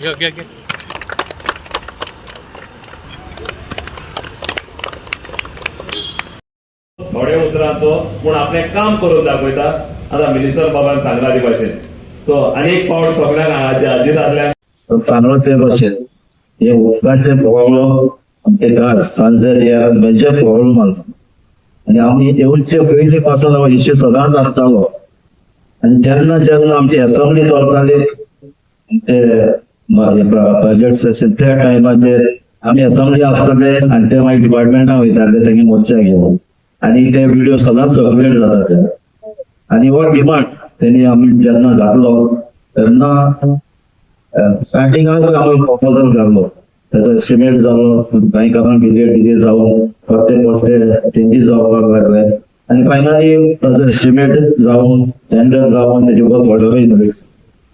घे घे घे. थोडे उतरांचो पूण आपलें काम करून दाखयता. आतां मिनिस्टर बाबान सांगला ते भाशेन. सो आनी एक फावट सगळ्यांक हाजीर आसल्या सांगलो ते भशेन हे उदकाचे प्रॉब्लम आमचे घाट सांजे मेजर प्रॉब्लम आसा आनी आमी येवचे पयलीं पासून हो इश्यू सदांच आसतालो. आनी जेन्ना जेन्ना आमची एसेंब्ली चलताली ते बजेट सेशन त्या टायमाचेर आमी एसेंब्ली आसताले आनी ते मागीर डिपार्टमेंटान वयताले तेंगे मोर्चा घेवन आनी ते व्हिडिओ सदांच सर्कुलेट जाता ते. आनी हो डिमांड तेणी आमी जेन्ना घातलो तेन्ना स्टार्टिंगाक आमी प्रपोजल घातलो, तेजो एस्टिमेट जालो, कांय कारण डिले डिले जावन परते परते चेंजीस जावपाक लागले आनी फायनली ताजो एस्टिमेट जावन टेंडर जावन तेजे वर्क ऑर्डरूय मेळ्ळी.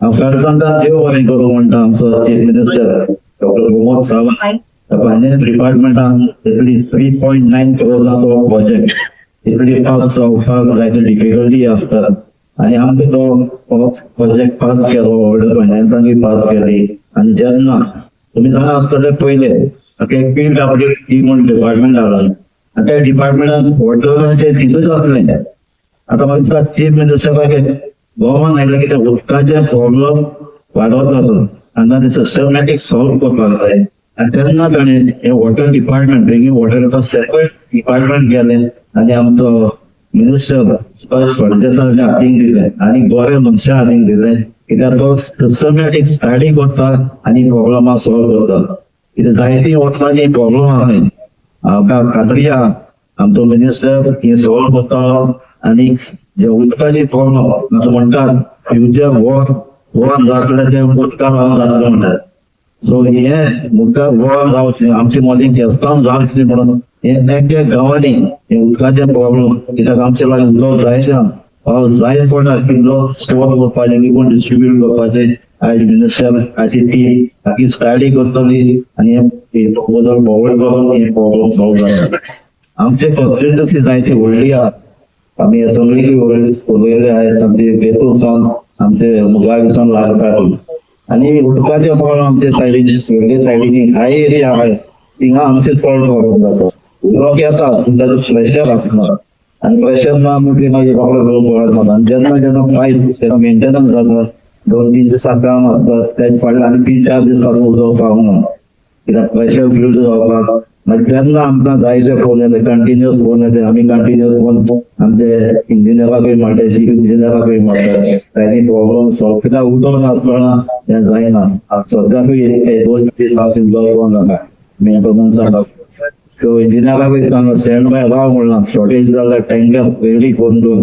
हांव खरें सांगता, देव बरें करूं म्हणटा आमचो chief minister doctor Pramod Sawant, finance डिपार्टमेंटान इतली 3.9 क्रोर्साचो प्रोजेक्ट इतली पास जावपाक जायते डिफिकल्टी आसतात आनी आमकां तो प्रोजेक्ट पास केलो, ऑर्डर फायनान्सानूय पास केली. आनी जेन्ना तुमी जाणा आसतले पयले एक पी डब्ल्यू डी म्हूण डिपार्टमेंट आसा आनी त्या डिपार्टमेंटान वॉटराचें तितूच आसलें. आतां म्हाका दिसता चीफ मिनिस्टराक गोवान आयलें की ते उदकाचे प्रॉब्लम वाडत आसा, हांगा ते सिस्टमॅटीक सॉल्व करपाक जाय. आनी तेन्ना ताणें हें water department drinking water separate department केलें आनी आमचो मिनिस्टर सुभाष फळदेसाय हातीक दिलें आनी बरे मनशां हातीक दिलें, कित्याक तो सिस्टमॅटीक स्टडी करता आनी प्रॉब्लमां सॉल्व करता. कित्याक जायतीं वर्सांची प्रॉब्लम आसा, म्हाका खात्री आहा आमचो मिनिस्टर ही सॉल्व करतलो. आनी जे उदकाची प्रॉब्लम असं म्हणटात फ्युचर वॉर वॉर जातलें तें उदका लागून जातलें म्हणटात. सो हे मुखार वॉर जावचें आमचे मदीं केस्तांव जावचें म्हणून हे एक एक गांवांनी हे उदकाचे प्रॉब्लम, कित्याक आमचे लागीं उदक जायते आहा, पावस जाय पडटा कितलो स्टोर करपाचें कितें डिस्ट्रिब्यूट करपाचें. आयज मिनिस्टर हाची टीम आखी स्टडी करतली आनी हे प्रपोजल फॉरवर्ड करून हे प्रॉब्लम सॉल्व जाता. आमचे कॉन्स्टिट्युन्सी जायती व्हडली आहा, आमी एसेंब्लीकूय उलयले आहेत, आमचे बेतूल सावन आमचे मुगाळी सावन लागता आनी उदकाचे प्रॉब्लम आमचे सायडीन वेगळे सायडीनी हाय एरिया आहा थिंगा आमचे चड प्रॉब्लम जाता. उदक येता पूण ताजो प्रेशर आसना आनी प्रेशर ना म्हणटकीर मागीर रोखडो रोखडो पळत वता. आनी जेन्ना जेन्ना पायप तेन्ना मेंटेनन्स जाता, 2-3 दिसां काम आसता तेज फाटल्यान आनी 3-4 दीस पासून उदक पावना कित्याक प्रेशर बिल्ड जावपाक. मागीर तेन्ना आमकां जायते फोन येता, कंटिन्युअस फोन येता, आमी कंटिन्युअस फोन आमचे इंजिनियराकूय म्हणटा, चीफ इंजिनियराकूय म्हणटा जायती प्रॉब्लम सॉल्व कित्याक उदक नासतना हें जायना. आतां सद्याकूय एक 2 दीस उदक बंद जाता मेंटेनन्साक. सो इंजिनियराकूय सांगला स्टँड बाय राव म्हणलां, शॉर्टेज जाल्यार टँकर रेडी करून दवर,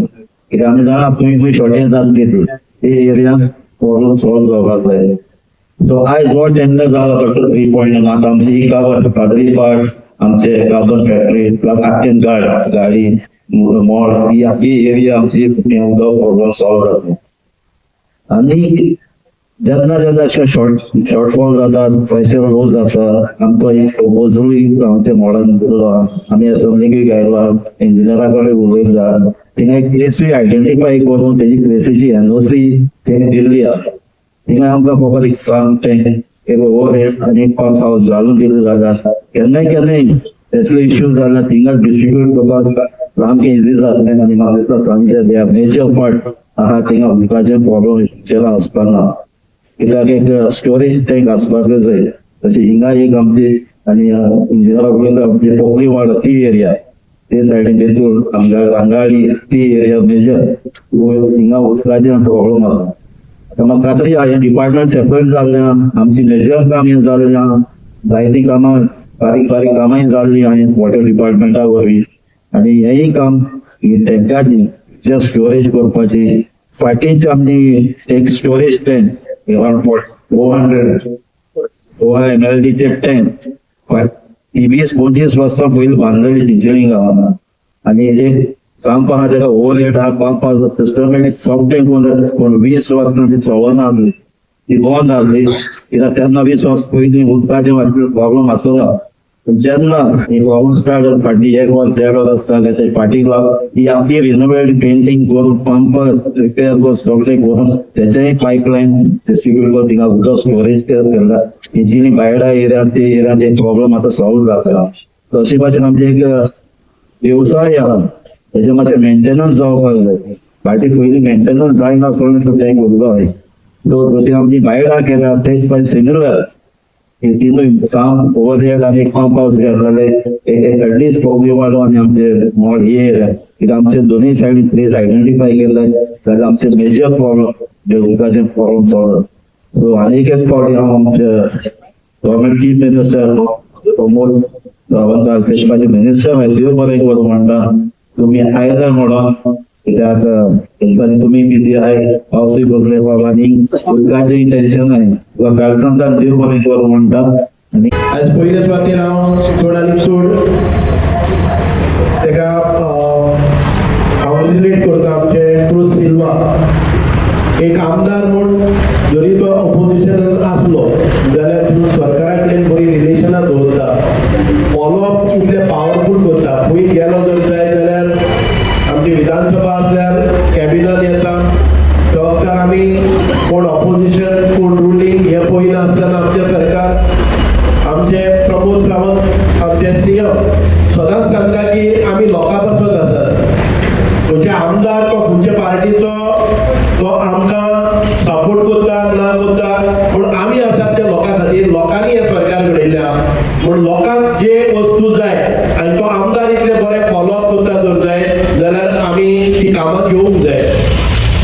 कित्याक आमी जाणा खंय खंय शॉर्टेज जातली ती ते एरियान प्रॉब्लम सॉल्व जावपाक जाय. सो आयज हो टेंडर जाला फक्त 3.9. आतां आमची ही काबर कादरी पार्ट आमचे कार्बन फॅक्टरी प्लस आक्केन गाड गाडी मॉल ही आखी एरिया आमची उदक प्रॉब्लम सॉल्व जाता. आनी जेन्ना जेन्ना अशें शॉर्टफॉल जाता, पयशे लो जाता, आमचो एक प्रपोजलूय आमच्या मॉडान दिलो आहा, आमी एसेंब्लीकूय घायला, इंजिनियरा कडेन उलयला, थिंगा एक प्लेसूय आयडेंटिफाय करून तेजी प्लेसीची एनओसी तेणी दिल्ली आहा. थिंगा आमकां फकत एक सांग टँक एक ओवर हेड आनी एक पंप हावस घालून दिलें जाल्यार केन्नाय केन्नाय तेसले इश्यू जाल्यार थिंगा डिस्ट्रिब्यूट करपाक सामकें इजी जातलें. आनी म्हाका दिसता सांगचें ते मेजर पार्ट आहा थिंगा उदकाचें प्रॉब्लम फ्युचराक आसपाक ना, कित्याक एक स्टोरेज टँक आसपाक जाय. तशें हिंगा एक आमची आनी इंजिनियरा कडेन आमची पोकळी वाड ती एरिया ते सायडीन बेतूल रांगाळी ती एरिया मेजर हिंगा उदकाचें प्रॉब्लम आसा. आतां म्हाका खात्री आहा हें डिपार्टमेंट सेपरेट जाल्लें आहा, आमची मेजर काम हें जाल्लें आहा, जायतीं कामां बारीक बारीक कामांय जाल्लीं आहा वॉटर डिपार्टमेंटा वरवीं. आनी हेंय काम ही टँकाची जे स्टोरेज करपाची फाटींच आमची एक स्टोरेज टँक अरावंड 400 MLDचे टँक ती 20-25 वर्सां पयलीं बांदलेली चिंचोळी गांवांत आनी एक सांगपा आहा तेका ओवर हेड आहा पंप आसा सिस्टमॅटीक सॉफ्ट कोण 20 वर्सां ती चलना आसली, ती बंद आसली, कित्याक तेन्ना 20 वर्सां पयलीं उदकाचें प्रॉब्लम आसलो. जेन्ना ही प्रॉब्लम स्टार्ट जावन फाटीं एक वर देड वर आसता ते फाटीक लागून ही आपली रिनोवेट पेंटींग करून पंप रिपेर करून सगळें करून तेचेय पायपलायन डिस्ट्रिब्यूट करून थिंगा उदक स्टोरेज केला. जी बायडा एरिया ते एरियान ते प्रॉब्लम आतां सॉल्व जाता. तशे भाशेन आमचे एक वेवसाय आहा तेजे मातशें मेंटेनन्स जावपाक जाय. फाटीं पयलीं मेंटेनन्स जायनासलो तें एक उरलो हय. सो जशी आमची बायडा केल्या तेच भाशेन सिमिलर हे तिनूय साम ओवर आनी एक पंप हावस जाले एक एटलिस्ट कोगीवाडो आनी आमचे मॉल ही एरिया कित्याक आमचे दोनूय सायडीन प्लेस आयडेंटिफाय केल्ले जाल्यार आमचे मेजर प्रॉब्लम उदकाचे प्रॉब्लम सॉल्व. सो आनी एक फावटी हांव आमचे government chief minister Pramod Sawant तेजे भाशेन मिनिस्टर देव बरें करूं म्हणटा तुमी आयले म्हणून कित्याक दिसांनी तुमी बिजी आहाय पावसूय बसले बाबा आनी उदकाचें टेन्शन आहाय तुका काळजांतल्यान देव बरें करूं म्हणटा. आनी आज पयले सुवातेर हांव चड आनी चड तेका हांव रिलेट करता आमचे क्रूज सिल्वा एक आमदार म्हूण जरी तो ऑपोजिशनान आसलो जाल्यार तूं सरकारा कडेन बरी रिलेशनां दवरता, फॉलोअप इतले पावरफूल करता. खंय गेलो जर जाय जाल्यार आमची विधानसभा आसल्यार कॅबिनान येता त्या वखतार आमी कोण ऑपोजिशन कोण रुलींग हें पळयनासतना आमचें सरकार आमचे प्रमोद सावंत आमचे सी एम सदांच सांगता की आमी लोकां पासत आसात. खंयचे आमदार तो खंयच्या पार्टीचो तो आमकां सपोर्ट करता ना करता पूण आमी आसात त्या लोकां खातीर, लोकांनी हें सरकार घडयलें आहा म्हूण लोकांक जे वस्तू जाय आनी तो आमदार इतले बरे फॉलोअप करता जर जाय जाल्यार आमी ती कामां घेवंक जाय.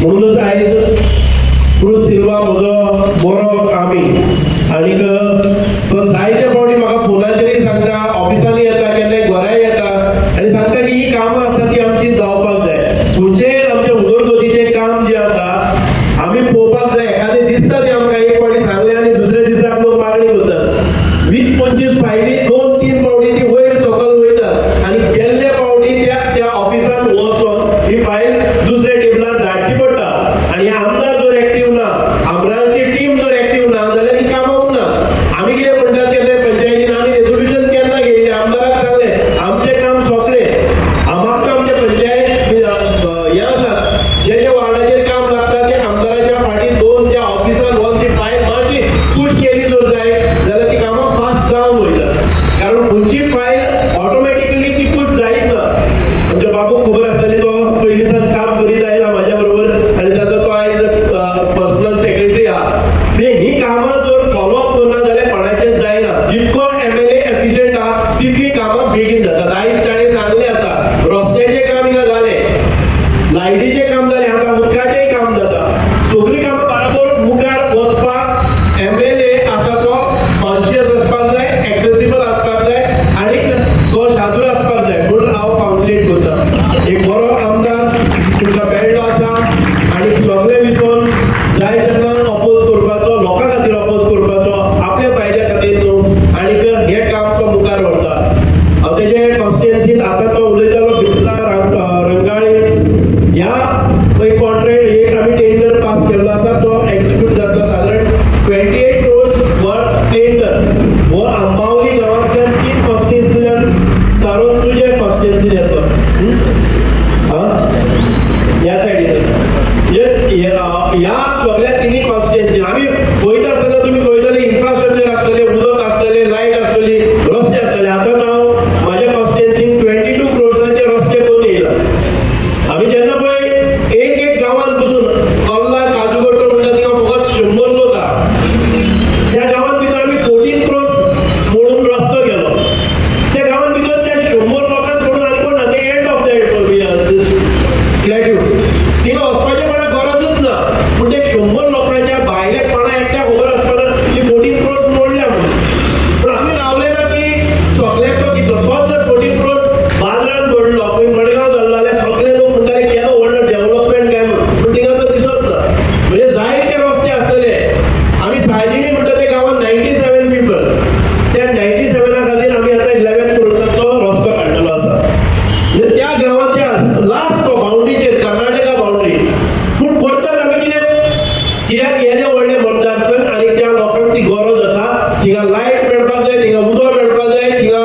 म्हणूनच आयज क्रूज सिल्वा म्हजो बरो आमी आनीक तो जायते फावटी म्हाका फोनाचेरय सांगता, ऑफिसांनी येता, केन्नाय घराय येता आनी सांगता की ही कामां आसा ती आमची जावपाक जाय. खंयचेय आमचे उदरगतीचें काम जें आसा आमी पळोवपाक जाय. एखादें दिसता तें आमकां एक फावटी सांगलें आनी दुसऱ्या दिसा लोक मागणी करतात. 20-25 फायली 2-3 फावटी ती वयर सकल वयतात आनी गेल्ले फावटी त्या त्या ऑफिसान वचोन ही फायल दुसऱ्या टेबलार धाडची पडटा. आनी हे आमदार जर एक्टीव ना, आमदारांची टीम जर एक्टीव ना जाल्यार ही कामां उरना. आमी कितें म्हणटात केन्ना पंचायतीन आमी रेजोल्युशन केन्ना घेयलें आमदाराक सांगलें आमचें काम सोंपलें, आमकां आमचे पंचायत हें आसात जे जे वार्डाचेर काम लागता ते आमदाराच्या फाटीं 2 त्या ऑफिसान वचून ती फायल मातशी पुश केली जर जाय जाल्यार ती कामां फास्ट जावन वयतात. कारण खंयची फायल ऑटोमॅटिकली ती पुश जायत ना. आमच्या बाबूक खबर आसतली तो पयलीं सावन काम करीत आयला म्हाज्या बरोबर आनी ताचो तो आयज पर्सनल सेक्रेटरी आहा. म्हणजे ही कामां जर फॉलोअप करना जाल्यार कोणाचें जायना. जितको एमएलए एफिशियंट आहा तितली कामां बेगीन जातात. आयज ताणें सांगलें आसा रस्त्याचें काम हिंगा जालें, लायटीचें काम जालें, आतां उदकाचेंय काम जाता. सगळीं कामां बराबर मुखार वचपाक एमएलए आसा तो कॉन्शियस आसपाक जाय, एक्सेसिबल आसपाक जाय आनी तो शादूर आसपाक जाय म्हणून हांव कॉम्प्लेट करता. एक बरो आमदार तुमकां मेळ्ळो आसा आनी सगळें विसरून जाय तेन्ना अपोज करपाचो, लोकां खातीर अपोज करपाचो, आपल्या फायद्या खातीर न्हू. आनी हें काम तो मुखार व्हरता. हांव तेजे कॉन्स्टिट्युएन्सीन आतां तो उलयतालो बिर्ला रंगाळी ह्या एक कॉन्ट्रॅक्ट एक आमी टेंडर पास केल्लो आसा तो एक्जिक्यूट जातलो सादारण 28 क्रोर्स वर्थ टेंडर हो आंबावली गांवांतल्यान 3 कॉन्स्टिट्युएन्सींतल्यान सारून तुजे कॉन्स्टिट्युएन्सीन येतलो ह्या सायडीन. ह्या सगळ्या तिन्ही कॉन्स्टिट्युएन्सीन आमी पळयता आसतना तुमी पळयतले इन्फ्रास्ट्रक्चर आसतलें, उदक आसतलें, लायट आसतली, रस्ते आसतले. आतां हांव म्हाज्या कॉन्स्टिट्युएन्सीन 22 क्रोर्सांचे रस्ते करून येयला. आमी जेन्ना पळय एक एक गांवांत बसून कल्ला काजूगोटो म्हणटा थिंगा फकत 100 लोक आहा. त्या गांवांत भितर आमी 14 क्रोर्स मोडून रस्तो केलो. त्या गांवांत भितर त्या 100 लोकांक सोडून आनी कोण ना. ते एंड ऑफ the प्लॅट्यूड थिंगा वचपाचें कोणाक गरजूच ना. पूण ते 100 लोकांच्या भायल्या कोणा एकट्याक खबर आसपाना की 14 क्रोर्स मोडल्या म्हणून. पूण आमी रावले ना की सगळ्याक तो कितलो तोच जर 14 क्रोर्स बाजारान पडलो खंय मडगांव जाल्लो जाल्यार सगळे लोक म्हणटाले केदो व्हडलो डेव्हलपमेंट काय म्हणून. पूण थिंगा तो दिसत ना. म्हणजे जायते रस्ते आसतले. आमी सायजिणी म्हणटा ते गांवांत 97 पिपल, त्या 97 खातीर आमी आतां 11 क्रोर्साचो रस्तो काडलेलो आसा. म्हणजे त्या गांवांतल्या लास्ट तो बाउंड्रीचेर कर्नाटका बाउंड्री. पूण करतात आमी कितें कित्याक येदे व्हडले मतदारसंघ आनी त्या लोकांक ती गरज आसा. थिंगा लायट मेळपाक जाय, थिंगा उदक मेळपाक जाय, थिंगा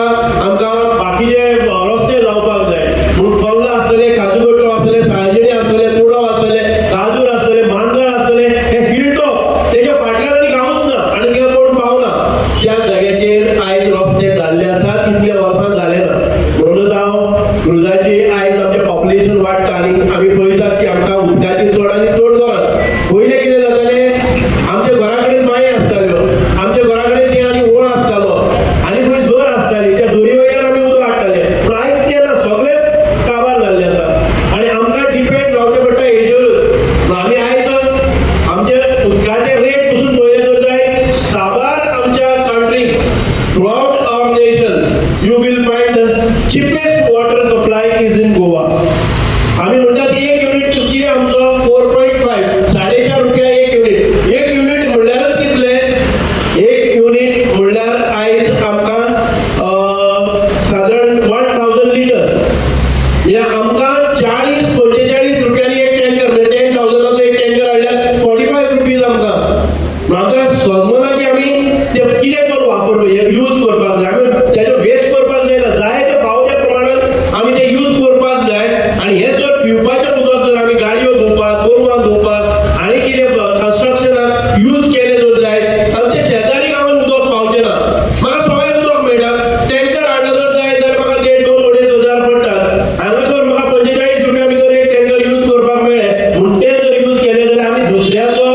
आमकां 40-45 रुपयांनी एक टँकर, 10,000 एक टँकर हाडल्यार 45 रुपीज आमकां. म्हाका समजना की आमी ते कितें करून वापरप, यूज करपाक जाय. आमी तेजो वेस्ट करपाक जायना, जाय ते फावो त्या प्रमाणान आमी ते यूज करपाक जाय. आनी हें जर पिवपाचें उदक जर आमी गाडयो धुवपाक, गोरवां धुवपाक आनी कितें कन्स्ट्रक्शनाक यूज केलें जर जायत, आमच्या शेजारी गांवांत उदक पावचें ना. म्हाका सगळें उदक मेळटा. टँकर हाडलो जर जायत जाल्यार म्हाका 1.5-2 2.5 हजार पडटात. हांगासर म्हाका 45 रुपया भितर एक टँकर यूज करपाक मेळ्ळें म्हूण ते जर यूज केले जाल्यार आमी दुसऱ्याचो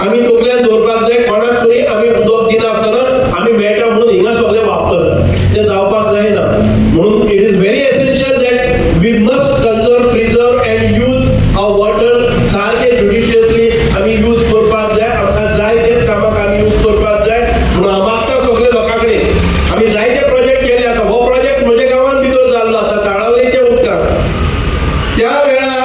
आमी तकल्यान दवरपाक जाय. कोणाक तरी आमी उदक दिनासतना आमी मेळटा म्हणून हिंगा सगळें वापरतात, तें जावपाक जायना. म्हणून it is very essential that we must conserve, preserve and use our water. सारके जुडिशियसली आमी यूज करपाक जाय. आमकां जाय तेच कामाक आमी यूज करपाक जाय. म्हणून हांव मागता सगळे लोकां कडेन, आमी जायते प्रोजेक्ट केले आसा. हो प्रोजेक्ट म्हज्या गांवान भितर जाल्लो आसा, साळावलेच्या उदकान. त्या वेळार